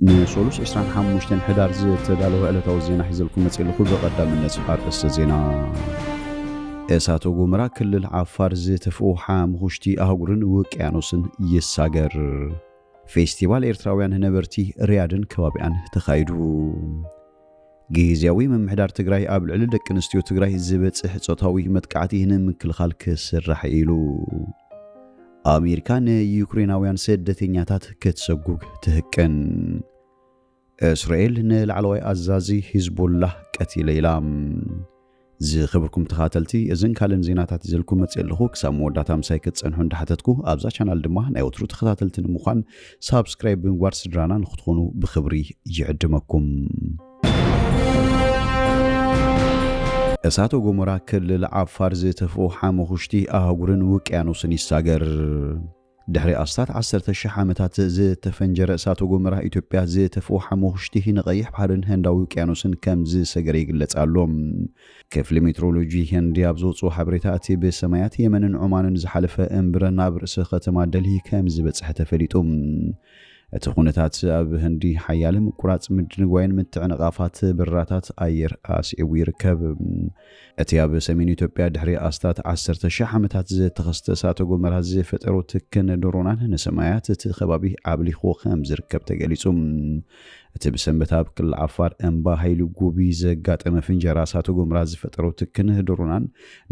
ንሰሉስ ዕስራን ሓሙሽተን ሕዳር ዝተዳለወ ዕለታዊ ዜና ሒዘልኩም መጺእ ኣለኹ። ብቐዳምነት ኣርእስተ ዜና። እሳተ ጎመራ ክልል ዓፋር ዝተፍኡ ሓሙኽሽቲ ኣህጉርን ውቅያኖስን ይሳገር። ፌስቲቫል ኤርትራውያን ነበርቲ ሪያድን ከባቢኣን ተኻይዱ። ግዝያዊ ምምሕዳር ትግራይ ኣብ ልዕሊ ደቂ ኣንስትዮ ትግራይ ዝበጽሕ ጾታዊ መጥቃዕቲ ንምክልኻል ክስራሕ ኢሉ። ኣሜሪካ ንዩክሬናውያን ስደተኛታት ክትሰጉግ ትህቅን። እስራኤል ንላዕለዋይ ኣዛዚ ሂዝቦላህ ቀቲለ ኢላ። ዝኸበርኩም ተኻተልቲ፣ እዝን ካልእን ዜናታት ይዘልኩም መጽእ ኣለኹ። ክሳብ መወዳእታ ምሳይ ክትጸንሑ እንዳሓተትኩ፣ ኣብዛ ቻናል ድማ ናይ ወትሩ ተኸታተልቲ ንምዃን ሳብስክራይብ ብምግባር ስድራና ንክትኾኑ ብኽብሪ ይዕድመኩም። እሳተ ጎመራ ክልል ዓፋር ዝተፍኦ ሓሙኽሽቲ ኣህጉርን ውቅያኖስን ይሳገር። ድሕሪ ኣስታት ዓሰርተ ሺሕ ዓመታት ዝተፈንጀረ እሳተ ጎመራ ኢትዮጵያ ዝተፍኦ ሓሙኽሽቲ ንቐይሕ ባሕርን ህንዳዊ ውቅያኖስን ከም ዝሰገረ ይግለጽ ኣሎ። ክፍሊ ሜትሮሎጂ ህንዲ ኣብ ዘውፅኦ ሓበሬታ፣ እቲ ብሰማያት የመንን ዑማንን ዝሓለፈ እምብረ ናብ ርእሰ ከተማ ደልሂ ከም ዝበጽሐ ተፈሊጡ። እቲ ኩነታት ኣብ ህንዲ ሓያለ ምቁራጽ ምድንጓይን ምትዕንቓፋት በረራታት ኣየር ኣስዒቡ ይርከብ። እቲ ኣብ ሰሜን ኢትዮጵያ ድሕሪ ኣስታት ዓሰርተ ሺሕ ዓመታት ዝተኸስተ እሳተ ጎመራ ዝፈጠሮ ትክን ድሮናን ንሰማያት እቲ ከባቢ ኣብሊኹ ከም ዝርከብ ተገሊጹ። እቲ ብሰንበት ኣብ ክልል ዓፋር እምባ ሃይሊ ጉቢ ዘጋጠመ ፍንጀራ እሳተ ጎመራ ዝፈጠሮ ትክን ድሮናን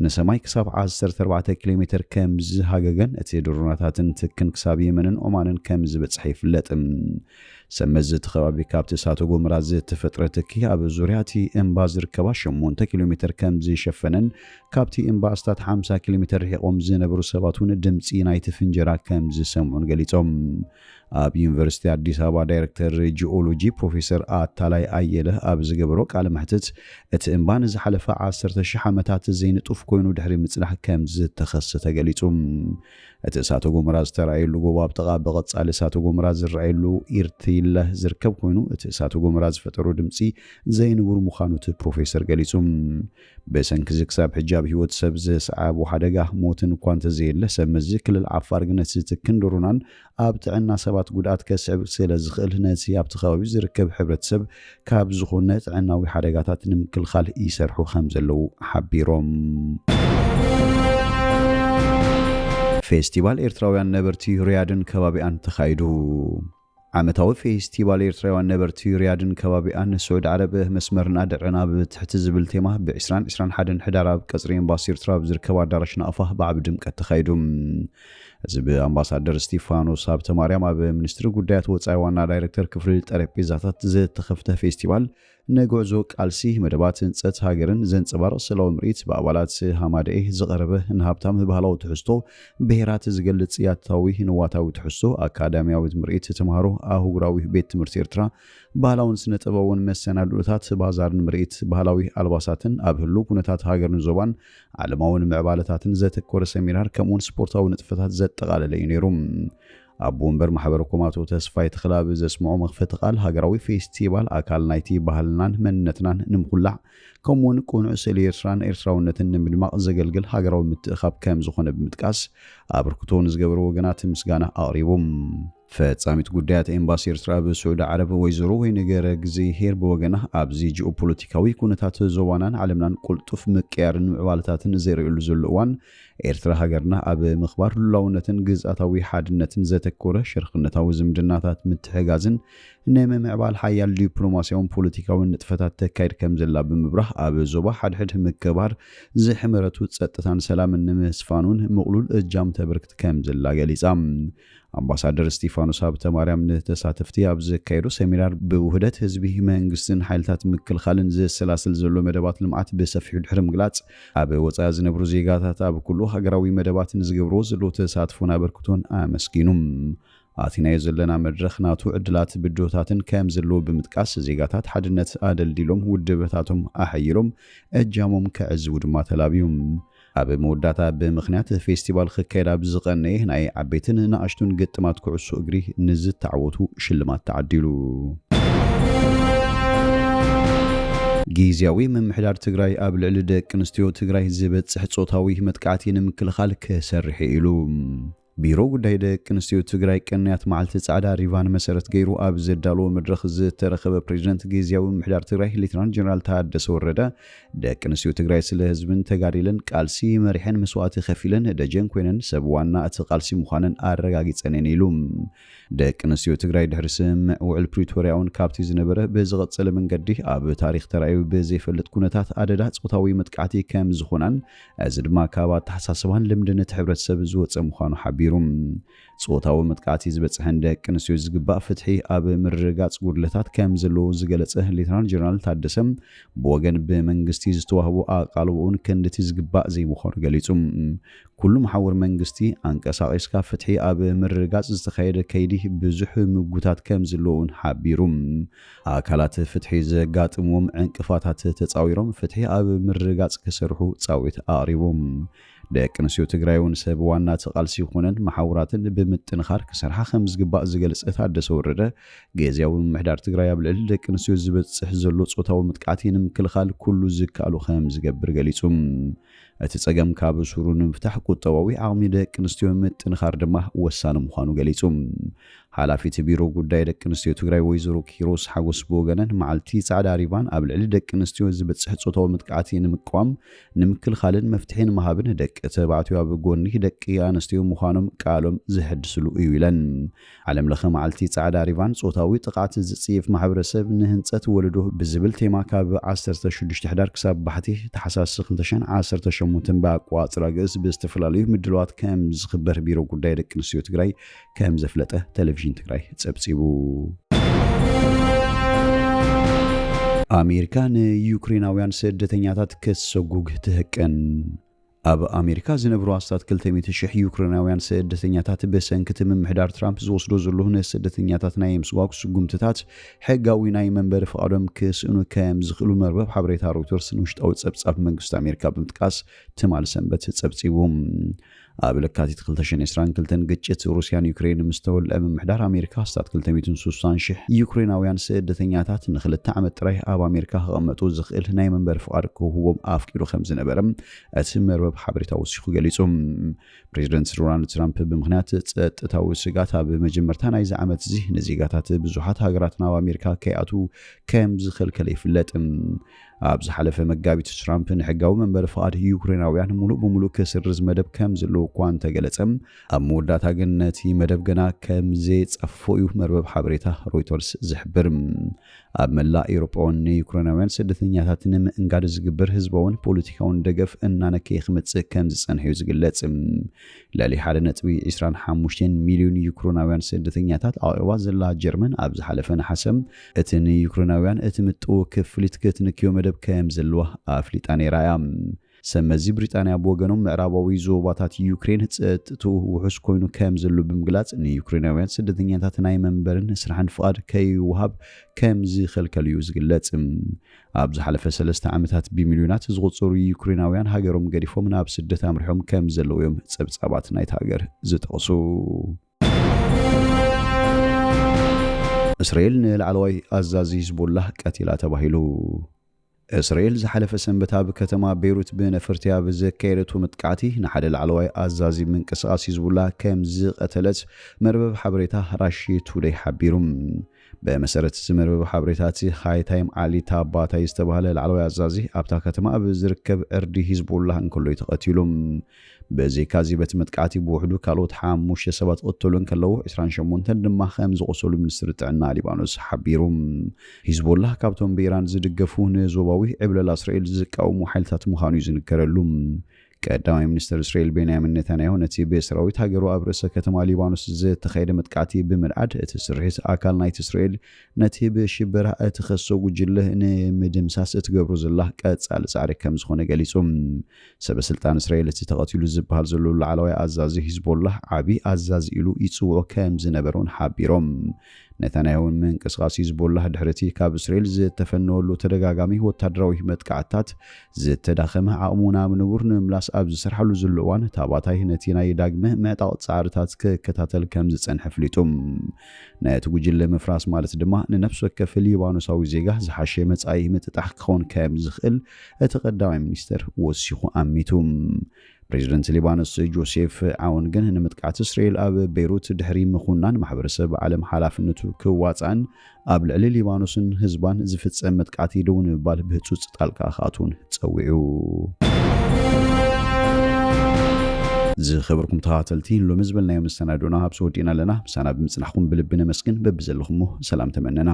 ንሰማይ ክሳብ ዓሰርተ ኣርባዕተ ኪሎ ሜትር ከም ዝሃገገን እቲ ድሮናታትን ትክን ክሳብ የመንን ኦማንን ከም ዝበጽሐ ይፍለጥ። ሰብ መዚ እቲ ከባቢ ካብቲ እሳተ ጎመራ ዝተፈጥረ ትኪ ኣብ ዙርያ እቲ እምባ ዝርከባ ሸሞንተ ኪሎ ሜትር ከም ዝሸፈነን ካብቲ እምባ ኣስታት ሓምሳ ኪሎ ሜትር ርሒቖም ዝነበሩ ሰባት እውን ድምፂ ናይቲ ፍንጀራ ከም ዝሰምዑን ገሊጾም። ኣብ ዩኒቨርሲቲ ኣዲስ ኣበባ ዳይሬክተር ጂኦሎጂ ፕሮፌሰር ኣታላይ ኣየለ ኣብ ዝገበሮ ቃለ መሕትት፣ እቲ እምባ ንዝሓለፈ ዓሰርተ ሺሕ ዓመታት ዘይንጡፍ ኮይኑ ድሕሪ ምጽናሕ ከም ዝተኸሰተ ገሊጹ። እቲ እሳተ ጎመራ ዝተራእየሉ ጎቦ ኣብ ጥቓ ብቐጻሊ እሳተ ጎመራ ዝረኣየሉ ኢርቲለ ዝርከብ ኮይኑ፣ እቲ እሳተ ጎመራ ዝፈጠሮ ድምጺ ዘይንቡር ምዃኑ እቲ ፕሮፌሰር ገሊጹ። ብሰንኪ እዚ ክሳብ ሕጂ ኣብ ህይወት ሰብ ዘስዓቦ ሓደጋ ሞትን እኳ እንተዘየለ፣ ሰብ መዚ ክልል ዓፋር ግን እቲ ትክን ድሮናን ኣብ ጥዕና ሰባት ጉድኣት ከስዕብ ስለ ዝኽእል፣ ነቲ ኣብቲ ከባቢ ዝርከብ ሕብረተሰብ ካብ ዝኾነ ጥዕናዊ ሓደጋታት ንምክልኻል ይሰርሑ ከም ዘለዉ ሓቢሮም። ፌስቲቫል ኤርትራውያን ነበርቲ ሪያድን ከባቢኣን ተኻይዱ። ዓመታዊ ፌስቲቫል ኤርትራውያን ነበርቲ ሪያድን ከባቢኣን ስዑድ ዓረብ መስመርና ድዕና ብትሕቲ ዝብል ቴማ ብ ዕስራን ዕስራን ሓደን ሕዳር ኣብ ቀጽሪ ኤምባሲ ኤርትራ ኣብ ዝርከብ ኣዳራሽ ናቕፋ ብዓቢ ድምቀት ተኻይዱ። እዚ ብኣምባሳደር እስቲፋኖስ ሃብተማርያም ኣብ ሚኒስትሪ ጉዳያት ወጻኢ ዋና ዳይሬክተር ክፍሊ ጠረጴዛታት ዝተኸፍተ ፌስቲቫል ንጉዕዞ ቃልሲ መደባት ህንጸት ሃገርን ዘንጸባርቕ ስእላዊ ምርኢት ብኣባላት ሃማደኤ ዝቐረበ ንሃብታም ባህላዊ ትሕዝቶ ብሄራት ዝገልጽ ያታዊ ንዋታዊ ትሕዝቶ ኣካዳሚያዊ ምርኢት ተምሃሮ ኣህጉራዊ ቤት ትምህርቲ ኤርትራ ባህላውን ስነ ጥበባውን መሰናድኦታት ባዛርን ምርኢት ባህላዊ ኣልባሳትን ኣብ ህሉው ኩነታት ሃገርን ዞባን ዓለማውን ምዕባለታትን ዘተኮረ ሰሚናር ከምኡውን ስፖርታዊ ንጥፈታት ዘጠቓለለ እዩ ነይሩ። ኣቦ ወንበር ማሕበረ ኮም ኣቶ ተስፋይ ተኽለ ኣብ ዘስምዖ መኽፈቲ ቃል፣ ሃገራዊ ፌስቲቫል ኣካል ናይቲ ባህልናን መንነትናን ንምኹላዕ ከምኡውን ቅኑዕ ስእሊ ኤርትራን ኤርትራውነትን ንምድማቕ ዘገልግል ሃገራዊ ምትእኻብ ከም ዝኾነ ብምጥቃስ፣ ኣበርክቶ ንዝገበሩ ወገናት ምስጋና ኣቕሪቡ። ፈጻሚት ጉዳያት ኤምባሲ ኤርትራ ኣብ ስዑዲ ዓረብ ወይዘሮ ወይኒ ገረ እግዚኣብሄር ብወገና፣ ኣብዚ ጂኦፖለቲካዊ ኩነታት ዞባናን ዓለምናን ቅልጡፍ ምቅያርን ምዕባለታትን ዘርእየሉ ዘሎ እዋን፣ ኤርትራ ሃገርና ኣብ ምኽባር ሉላውነትን ግዝኣታዊ ሓድነትን ዘተኮረ ሽርክነታዊ ዝምድናታት ምትሕጋዝን ንምምዕባል ሓያል ዲፕሎማስያውን ፖለቲካውን ንጥፈታት ተካይድ ከም ዘላ ብምብራህ፣ ኣብ ዞባ ሓድሕድ ምክብባር ዝሕመረቱ ጸጥታን ሰላምን ንምስፋኑን ምቕሉል እጃም ተበርክት ከም ዘላ ገሊጻ። ኣምባሳደር እስቲፋኖስ ሃብተማርያም ንተሳተፍቲ ኣብ ዘካየዶ ሰሚናር፣ ብውህደት ህዝቢ፣ መንግስትን ሓይልታት ምክልኻልን ዘሰላስል ዘሎ መደባት ልምዓት ብሰፊሑ ድሕሪ ምግላጽ፣ ኣብ ወጻኢ ዝነብሩ ዜጋታት ኣብ ኩሉ ሃገራዊ መደባት ንዝገብርዎ ዘለዉ ተሳትፎን ኣበርክቶን ኣመስጊኑ። ኣቲናዮ ዘለና መድረኽ ናቱ ዕድላት ብድሆታትን ከም ዘለዎ ብምጥቃስ፣ ዜጋታት ሓድነት ኣደልዲሎም፣ ውድበታቶም ኣሐይሎም፣ እጃሞም ከዕዝቡ ድማ ተላብዩ። ኣብ መወዳእታ፣ ብምኽንያት ፌስቲቫል ክካየድ ኣብ ዝቐነየ ናይ ዓበይትን ንኣሽቱን ግጥማት ኩዕሶ እግሪ ንዝተዓወቱ ሽልማት ተዓዲሉ። ግዝያዊ ምምሕዳር ትግራይ ኣብ ልዕሊ ደቂ ኣንስትዮ ትግራይ ዝበጽሕ ጾታዊ መጥቃዕቲ ንምክልኻል ክሰርሕ ኢሉ። ቢሮ ጉዳይ ደቂ ኣንስትዮ ትግራይ ቅንያት መዓልቲ ጻዕዳ ሪቫን መሰረት ገይሩ ኣብ ዘዳለዎ መድረኽ ዝተረኸበ ፕሬዚደንት ግዝያዊ ምምሕዳር ትግራይ ሌተናል ጀነራል ታደሰ ወረደ፣ ደቂ ኣንስትዮ ትግራይ ስለ ህዝብን ተጋዲለን ቃልሲ መሪሐን መስዋእቲ ከፊለን ደጀን ኮይነን ሰብ ዋና እቲ ቃልሲ ምዃነን ኣረጋጊጸን እየን ኢሉ። ደቂ ኣንስትዮ ትግራይ ድሕሪ ስምምዕ ውዕል ፕሪቶርያ እውን ካብቲ ዝነበረ ብዝቐጸለ መንገዲ ኣብ ታሪኽ ተራእዩ ብዘይፈልጥ ኩነታት ኣደዳ ጾታዊ መጥቃዕቲ ከም ዝኾናን፣ እዚ ድማ ካብ ኣተሓሳስባን ልምድን እቲ ሕብረተሰብ ዝወጸ ምዃኑ ሓቢሩ። ጾታዊ መጥቃዕቲ ዝበጽሐን ደቂ ኣንስትዮ ዝግባእ ፍትሒ ኣብ ምርግጋጽ ጉድለታት ከም ዘለዎ ዝገለጸ ሌተናል ጀነራል ታደሰ፣ ብወገን ብመንግስቲ ዝተዋህቦ ኣቓልቦ እውን ክንድቲ ዝግባእ ዘይምዃኑ ገሊጹ። ኩሉ መሓውር መንግስቲ ኣንቀሳቒስካ ፍትሒ ኣብ ምርግጋጽ ዝተኻየደ ከይዲ ብዙሕ ምጉታት ከም ዘለዎ እውን ሓቢሩ። ኣካላት ፍትሒ ዘጋጥምዎም ዕንቅፋታት ተጻዊሮም ፍትሒ ኣብ ምርግጋጽ ክሰርሑ ጻዊት ኣቕሪቡ። ደቂ ኣንስትዮ ትግራይ እውን ሰብ ዋና እቲ ቃልሲ ይኹነን መሓውራትን ብምጥንኻር ክሰርሓ ከም ዝግባእ ዝገልጸ ታደሰ ወረደ፣ ግዝያዊ ምምሕዳር ትግራይ ኣብ ልዕሊ ደቂ ኣንስትዮ ዝበጽሕ ዘሎ ጾታዊ መጥቃዕቲ ንምክልኻል ኩሉ ዝከኣሎ ከም ዝገብር ገሊጹ። እቲ ጸገም ካብ ሱሩ ንምፍታሕ ቁጠባዊ ዓቕሚ ደቂ ኣንስትዮ ምጥንኻር ድማ ወሳኒ ምዃኑ ገሊጹ። ሓላፊት ቢሮ ጉዳይ ደቂ ኣንስትዮ ትግራይ ወይዘሮ ኪሮስ ሓጎስ ብወገነን፣ መዓልቲ ጻዕዳ ሪቫን ኣብ ልዕሊ ደቂ ኣንስትዮ ዝበጽሕ ጾታዊ መጥቃዕቲ ንምቅዋም፣ ንምክልኻልን መፍትሒ ንምሃብን ደቂ ተባዕትዮ ኣብ ጎኒ ደቂ ኣንስትዮ ምዃኖም ቃሎም ዘሐድስሉ እዩ ኢለን። ዓለም ለኸ መዓልቲ ጻዕዳ ሪቫን ጾታዊ ጥቕዓት ዝጽየፍ ማሕበረሰብ ንህንጸት ወለዶ ብዝብል ቴማ ካብ ዓሰርተ ሽዱሽተ ሕዳር ክሳብ ባሕቲ ታሕሳስ ክልተ ሽሕን ዓሰርተ ሸሞንተን ብኣቋጽራ ግእዝ ብዝተፈላለዩ ምድላዋት ከም ዝኽበር ቢሮ ጉዳይ ደቂ ኣንስትዮ ትግራይ ከም ዘፍለጠ ቴሌቪዥን ትግራይ ጸብጺቡ። ኣሜሪካ ንዩክሬናውያን ስደተኛታት ክትሰጉግ ትህቅን። ኣብ ኣሜሪካ ዝነብሩ ኣስታት ክልተ ሚእቲ ሽሕ ዩክሬናውያን ስደተኛታት ብሰንኪ እቲ ምምሕዳር ትራምፕ ዝወስዶ ዘሎ ንስደተኛታት ናይ ምስጓግ ስጉምትታት ሕጋዊ ናይ መንበሪ ፍቓዶም ክስእኑ ከም ዝኽእሉ መርበብ ሓበሬታ ሮይተርስ ንውሽጣዊ ጸብጻብ መንግስቲ ኣሜሪካ ብምጥቃስ ትማሊ ሰንበት ጸብጺቡ። ኣብ ለካቲት ክልተ ሽሕን ዕስራን ክልተን ግጭት ሩስያን ዩክሬን ምስ ተወልዐ ምምሕዳር ኣሜሪካ ኣስታት ክልተ ሚእትን ስሳን ሽሕ ዩክሬናውያን ስደተኛታት ንክልተ ዓመት ጥራይ ኣብ ኣሜሪካ ክቕመጡ ዝኽእል ናይ መንበሪ ፍቓድ ክህቦም ኣፍቂዱ ከም ዝነበረ እቲ መርበብ ሓበሬታ ወሲኹ ገሊጹ። ፕሬዚደንት ዶናልድ ትራምፕ ብምኽንያት ጸጥታዊ ስጋት ኣብ መጀመርታ ናይዚ ዓመት እዚ ንዜጋታት ብዙሓት ሃገራት ናብ ኣሜሪካ ከይኣትዉ ከም ዝኸልከለ ይፍለጥ። ኣብ ዝሓለፈ መጋቢት ትራምፕ ንሕጋዊ መንበሪ ፍቓድ ዩክሬናውያን ሙሉእ ብሙሉእ ክስርዝ መደብ ከም ዘለዎ እኳ እንተገለጸ፣ ኣብ መወዳእታ ግን ነቲ መደብ ገና ከም ዘየጸፎ እዩ መርበብ ሓበሬታ ሮይተርስ ዝሕብር። ኣብ መላእ ኤውሮጳ እውን ንዩክሬናውያን ስደተኛታት ንምእንጋድ ዝግበር ህዝባውን ፖለቲካውን ደገፍ እናነከየ ክመጽእ ከም ዝጸንሐ እዩ ዝግለጽ። ልዕሊ ሓደ ነጥቢ ዕስራን ሓሙሽተን ሚልዮን ዩክሬናውያን ስደተኛታት ኣዕቂባ ዘላ ጀርመን ኣብ ዝሓለፈ ነሓሰ እቲ ንዩክሬናውያን እትምጥዎ ክፍሊት ክትንክዮ መደብ ከም ዘለዋ ኣፍሊጣ ነይራ እያ። ሰብ መዚ ብሪጣንያ ብወገኖም ምዕራባዊ ዞባታት ዩክሬን ጸጥትኡ ውሑስ ኮይኑ ከም ዘሎ ብምግላጽ ንዩክሬናውያን ስደተኛታት ናይ መንበርን ስራሕን ፍቓድ ከይወሃብ ከም ዝኸልከል እዩ ዝግለጽ። ኣብ ዝሓለፈ ሰለስተ ዓመታት ብሚልዮናት ዝቑጸሩ ዩክሬናውያን ሃገሮም ገዲፎም ናብ ስደት ኣምሪሖም ከም ዘለዉ እዮም ጸብጻባት ናይታ ሃገር ዝጠቕሱ። እስራኤል ንላዕለዋይ ኣዛዚ ሂዝቦላህ ቀቲላ ተባሂሉ። እስራኤል ዝሓለፈ ሰንበት ኣብ ከተማ ቤይሩት ብነፈርቲ ኣብ ዘካየደቶ መጥቃዕቲ ንሓደ ላዕለዋይ ኣዛዚ ምንቅስቓስ ሂዝቡላ ከም ዝቐተለት መርበብ ሓበሬታ ራሺ ቱደይ ሓቢሩ። ብመሰረት እዚ መርበብ ሓበሬታ፣ እቲ ሃይታይም ዓሊ ታባታይ ዝተባህለ ላዕለዋይ ኣዛዚ ኣብታ ከተማ ኣብ ዝርከብ ዕርዲ ሂዝቡላ እንከሎ እዩ ተቐቲሉ። ብዘይካዚ በቲ መጥቃዕቲ ብውሕዱ ካልኦት ሓሙሽተ ሰባት ክቕተሉ እንከለዉ፣ ዕስራን ሸሞንተን ድማ ከም ዝቖሰሉ ሚኒስትሪ ጥዕና ሊባኖስ ሓቢሩ። ሂዝቦላህ ካብቶም ብኢራን ዝድገፉ ንዞባዊ ዕብለላ እስራኤል ዝቃወሙ ሓይልታት ምዃኑ እዩ ዝንገረሉ። ቀዳማይ ሚኒስትር እስራኤል ቤንያሚን ኔታንያሁ ነቲ ብሰራዊት ሃገሩ ኣብ ርእሰ ከተማ ሊባኖስ ዝተኻየደ መጥቃዕቲ ብምንኣድ፣ እቲ ስርሒት ኣካል ናይቲ እስራኤል ነቲ ብሽበራ እትኸሶ ጉጅለ ንምድምሳስ እትገብሮ ዘላ ቀጻሊ ጻዕሪ ከም ዝኾነ ገሊጹ። ሰበ ስልጣን እስራኤል እቲ ተቐቲሉ ዝበሃል ዘሎ ላዕለዋይ ኣዛዚ ሂዝቦላህ ዓቢ ኣዛዚ ኢሉ ይጽውዖ ከም ዝነበረ እውን ሓቢሮም። ኔታንያሁን ምንቅስቓስ ሂዝቦላህ ድሕሪ እቲ ካብ እስራኤል ዝተፈነወሉ ተደጋጋሚ ወታደራዊ መጥቃዕትታት ዝተዳኸመ ዓቕሙ ናብ ንቡር ንምምላስ ኣብ ዝሰርሓሉ ዘሎ እዋን፣ ታባታይ ነቲ ናይ ዳግመ ምዕጣቕ ጻዕርታት ክከታተል ከም ዝጸንሐ ኣፍሊጡ። ነቲ ጉጅለ ምፍራስ ማለት ድማ ንነፍሲ ወከፍ ሊባኖሳዊ ዜጋ ዝሓሸ መጻኢ ምጥጣሕ ክኸውን ከም ዝኽእል እቲ ቀዳማይ ሚኒስተር ወሲኹ ኣሚቱ። ፕሬዚደንት ሊባኖስ ጆሴፍ ዓውን ግን ንምጥቃዕቲ እስራኤል ኣብ ቤይሩት ድሕሪ ምኹናን ማሕበረሰብ ዓለም ሓላፍነቱ ክዋፃእን ኣብ ልዕሊ ሊባኖስን ህዝባን ዝፍጸም መጥቃዕቲ ደው ንምባል ብህጹጽ ጣልቃ ክኣትውን ጸዊዑ። ዝኸበርኩም ተኸታተልቲ፣ ሎሚ ዝበልናዮ መሰናዶና ኣብዚ ወዲእና ኣለና። ምሳና ብምጽናሕኩም ብልቢ ነመስግን። በብዘለኹሞ ሰላም ተመነና።